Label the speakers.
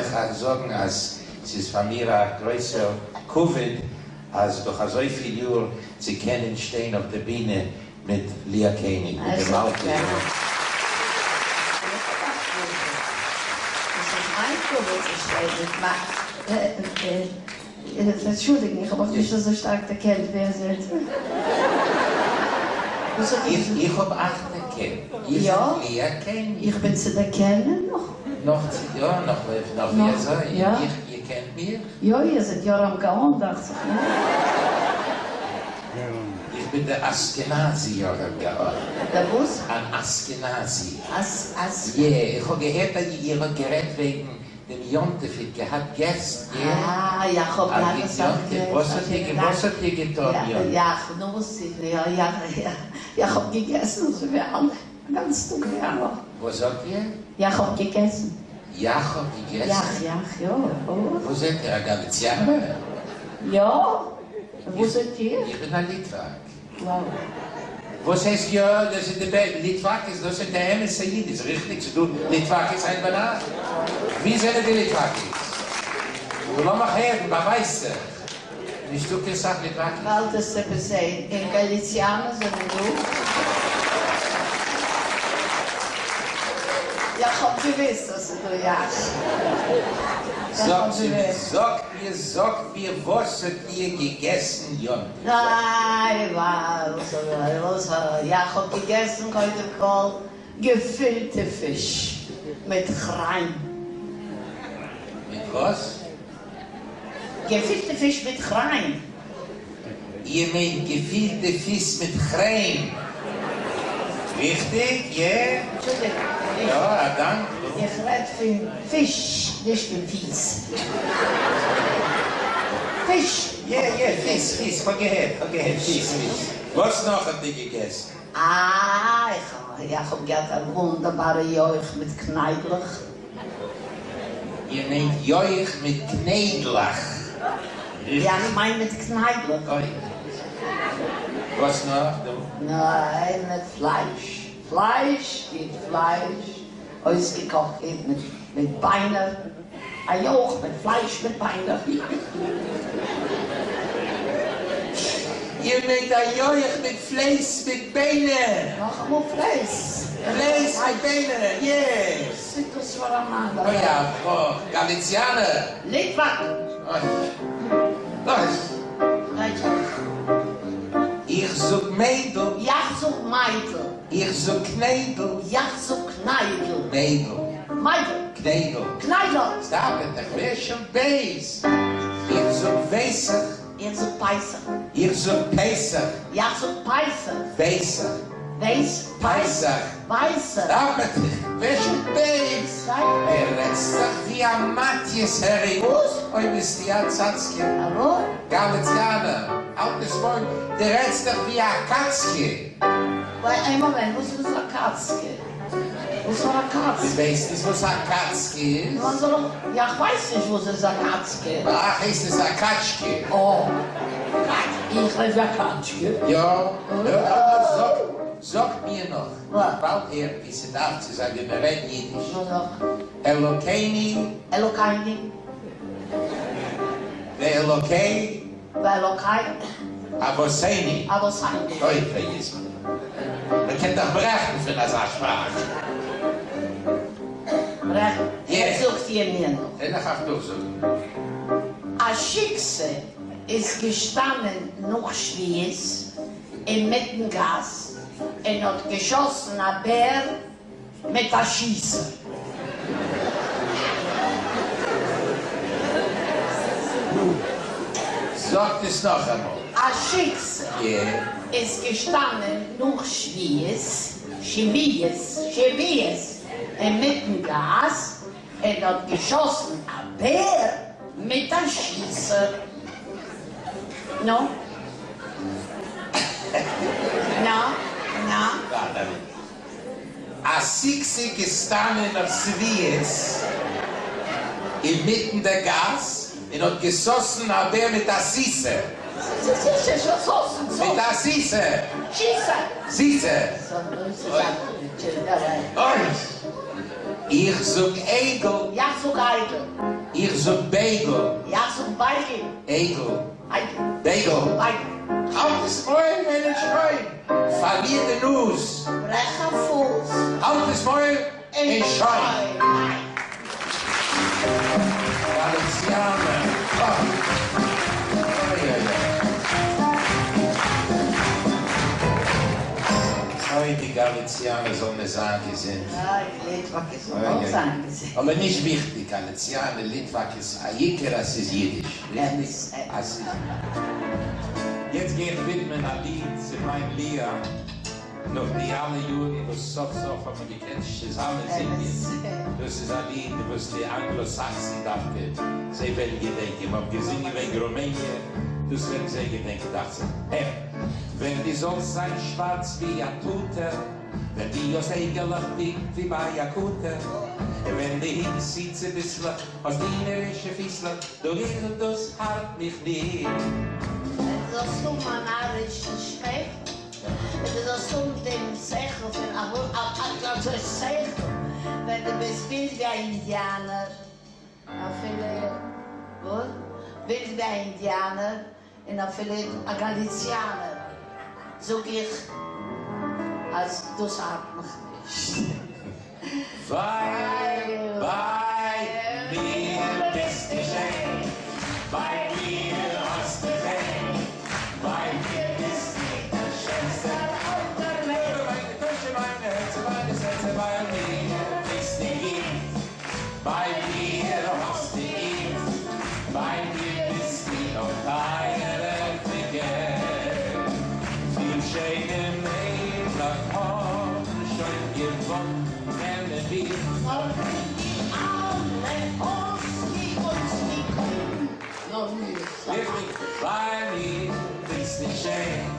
Speaker 1: איך אייך זאגן אז ס'איז פאר מיר א גרויסער כבוד אז נאך אזויפיל יאר צו קענען שטיין אויף די בינע מיט ליה קעניג, מיט די מלכה.
Speaker 2: עס איז מיין כבוד צו שטיין מיט אנטשולדיגן, איך האב אייך נישט אזוי שטארק דערקענט ווער זענט איר? וואס האט איר געזאגט?
Speaker 1: איך האב אייך דערקענט, איר זענט ליה קעניג.
Speaker 2: איך בין צו דערקענען נאך?
Speaker 1: נאך צו, יא, נאך נאך ווי אזוי? איך, איר קענט מיך?
Speaker 2: יא, איר זענט יורם גאון דאכט זיך, ניין?
Speaker 1: איך בין דער אשכנזי יורם גאון.
Speaker 2: דער וואס?
Speaker 1: אן אשכנזי.
Speaker 2: אס אס.
Speaker 1: יע, איך האב געהערט אז איר האט גערעדט וועגן דעם יום טוב איר האט געהאט געסט, יע?
Speaker 2: אה, יא, כ'האב
Speaker 1: א
Speaker 2: געהאט
Speaker 1: גוט
Speaker 2: אסאך
Speaker 1: יום טוב,
Speaker 2: געסט,
Speaker 1: וואס
Speaker 2: א
Speaker 1: האט איר
Speaker 2: שענע
Speaker 1: וואס האט איר געטון
Speaker 2: יא,
Speaker 1: יום טוב?
Speaker 2: יא, נו וואס צו, יא, יא, יא, יא, כ'האב געגעסן אזוי ווי אלע, א גאנץ טאג ווי אלע.
Speaker 1: וואס זאגט איר?
Speaker 2: יא, כ'האב געגעסן.
Speaker 1: יאך האב געגעסן?
Speaker 2: יאך, יאך, יא, וואס?
Speaker 1: וואס זענט איר, א גאליציאנער?
Speaker 2: יא, וואס זענט איר?
Speaker 1: איך בין א ליטוואק.
Speaker 2: וואו?
Speaker 1: וואס הייסט יא? דאס איז די בעד ליטוואקעס, דאס איז די אמת'ע איד, איז ריכטיג ס'איז דא ליטוואקעס היינט ביינאכט? ווי זענען די ליטוואקעס? נו לאמיך הערן, באווייזט זיך. נישטא קיין סאך ליטוואקעס.
Speaker 2: באלד וועסטו עפעס זעהן, אין גאליציאנער זענען דא. יא כ'האב געוויסט אז ס'איז דא יאך.
Speaker 1: זאגט זאגט מיר זאגט מיר וואס האט איר געגעסן יום טוב?
Speaker 2: ניין וואס וואס יאך האב געגעסן קודם כל געפילטע פיש מיט כריין.
Speaker 1: מיט וואס?
Speaker 2: געפילטע פיש מיט כריין.
Speaker 1: איר מיינט געפילטע פיס מיט כריין? ריכטיג? יע?
Speaker 2: אנטשולדיגט,
Speaker 1: יא, א דאנק.
Speaker 2: איך רעד פון פיש, נישט פון פיס. פיש.
Speaker 1: יע יע, פיס פיס, כ'האב געהערט, כ'האב געהערט, פיס פיס. וואס נאך האט איר געגעסן?
Speaker 2: אה, איך האב געהאט א וואונדערבארע יויך מיט קניידלעך.
Speaker 1: איר מיינט יויך מיט קניידלעך, ריכטיג?
Speaker 2: יא, כ'מיין מיט קניידלעך.
Speaker 1: אוי. וואס נאך? דו?
Speaker 2: ניין, מיט פלייש. פלייש גוט פלייש, אויסגעקאכט גוט מיט מיט ביינער. א יויך מיט פלייש מיט ביינער.
Speaker 1: איר מיינט א יויך מיט פלייש מיט ביינער?
Speaker 2: נאכאמאל פלייש.
Speaker 1: פלייש מיט ביינער, yes.
Speaker 2: וואס איז דאס פאר א מאן?
Speaker 1: אוי א פרוי, גאליציאנער.
Speaker 2: ליטוואק.
Speaker 1: אוי. איך זאג מיידל.
Speaker 2: יאך זאג מיידל.
Speaker 1: איך זאג קניידל.
Speaker 2: יאך זאג קניידל.
Speaker 1: מיידל.
Speaker 2: מיידל.
Speaker 1: קניידל.
Speaker 2: קניידל.
Speaker 1: stop it, איך ווער שוין בייז. איך זאג ווייסעך.
Speaker 2: איך זאג פייסעך.
Speaker 1: איך זאג פסח.
Speaker 2: יאך זאג פייסעך.
Speaker 1: ווייסעך.
Speaker 2: ווייס.
Speaker 1: פייסעך.
Speaker 2: ווייסעך.
Speaker 1: stop it, איך ווער שוין בייז. דו רעדסט דאך ווי א מאטיעס הערינג.
Speaker 2: וואס?
Speaker 1: אוי ביסטו א צאצקע.
Speaker 2: א וואס?
Speaker 1: גאליציאנער. אלטע שמאל. דו רעדסט דאך ווי א קאצקע.
Speaker 2: איין מאמענט, וואס איז דאס א קאצקע? וואס פאר א קאצקע?
Speaker 1: דו ווייסט נישט וואס א קאצקע איז?
Speaker 2: וואס זאל איך, יא איך ווייס נישט וואס איז א קאצקע.
Speaker 1: ביי אייך הייסט עס א קאטשקע.
Speaker 2: אה, איך רעד ווי א קאטשקע.
Speaker 1: יא, יא, זאג, זאג מיר נאך, איך באלד הערן ווי ס'דארף צו זיין ווי מ'רעדט אידיש.
Speaker 2: נו זאג.
Speaker 1: אלוקיני.
Speaker 2: אלוקיני.
Speaker 1: ואלוקי.
Speaker 2: ואלוקי.
Speaker 1: אבותיני.
Speaker 2: אבותיני.
Speaker 1: אוי וויי איז מיר. מען קען דאך ברעכן פון אזא שפראך.
Speaker 2: ברעכן? יעצט זאגט איר מיר נאך.
Speaker 1: וועל איך אייך נאכזאגן.
Speaker 2: א שיקסע איז געשטאנען נאך שביעות אינמיטן גאס און האט געשאסן א בער מיט א שיסער.
Speaker 1: זאגט עס נאכאמאל.
Speaker 2: א שיקסע איז געשטאנען נאך שביעות, שביעות, שביעות, אינמיטן גאס און האט געשאסן א בער מיט א שיסער. נו? נו? נו?
Speaker 1: א שיקסע געשטאנען אויף שביעות אינמיטן דער גאס און האט געשאסן א בער מיט א שיסער. מיט א שיסער. שיסער. אוי. איך זאג אייגל.
Speaker 2: יאך זאג אייגל.
Speaker 1: איך זאג בייגל.
Speaker 2: יאך זאג בייגל.
Speaker 1: אייגל.
Speaker 2: אייגל.
Speaker 1: בייגל.
Speaker 2: בייגל.
Speaker 1: האלט דאס מויל ווען איך שוין פארליר די נאז.
Speaker 2: ברעך א פוס.
Speaker 1: האלט דאס מויל און שוין. גאליציאנער. אוי אוי אוי. אוי די גאליציאנער זאלן מיר זיין געזונט.
Speaker 2: איי די ליטוואקעס זאלן אויך זיין געזונט.
Speaker 1: אבער נישט וויכטיג, גאליציאנער, ליטוואקעס, א עיקר אז ס'איז אידיש. ריכטיג? אז ס'איז. יעצט גיי איך ווידמען א ליד צו מיין ליה, נאך די אלע יארן וואס סוף סוף האט מען געקענט צוזאמען זינגען. דאס איז א ליד וואס די אנגלא סאקסן דווקא זיי וועלן געדענקען. מ'האט געזינגען וועגן רומעניע, דאס וועלן זיי געדענקען דאכט זיך. הער. ווען דו זאלסט זיין שווארץ ווי א טאטער, ווען דו האסט אייגעלעך פונקט ווי ביי א קאטער, און ווען דו הינקסט צו צוביסלעך, האסט דינערישע פיסלעך, דא דאס הארט מיך ניט.
Speaker 2: ווען דו זאלסט האבן א נארישן שמייכל, ווען דו זאלסט האבן דעם שכל פון א שכל, ווען דו ביסט ווילד ווי א אינדיאנער, אפילו וואס? ווילד ווי א אינדיאנער, און אפילו א גאליציאנער, זאג איך אז דאס ארט מיך נישט.
Speaker 1: ווייל ביי מיר ביסטו שיין, ביי מיר האסטו חן, ביי מיר ביסטו דער שענסטער אויף דער וועלט. מיינע טאשן, מיינע הערצער, מיינע זעצער, ביי מיר ביסטו גוט, ביי מיר האסטו גוט, ביי מיר ביסטו נאך טייערער פון געלט. פיל שיינע מיידלעך האבן שוין געוואלט נעמען דיך.
Speaker 2: נאר פון די אלע האסטו אויסגעקליבן נאר מיך.
Speaker 1: ריכטיג, ביי מיר ביסטו שיין.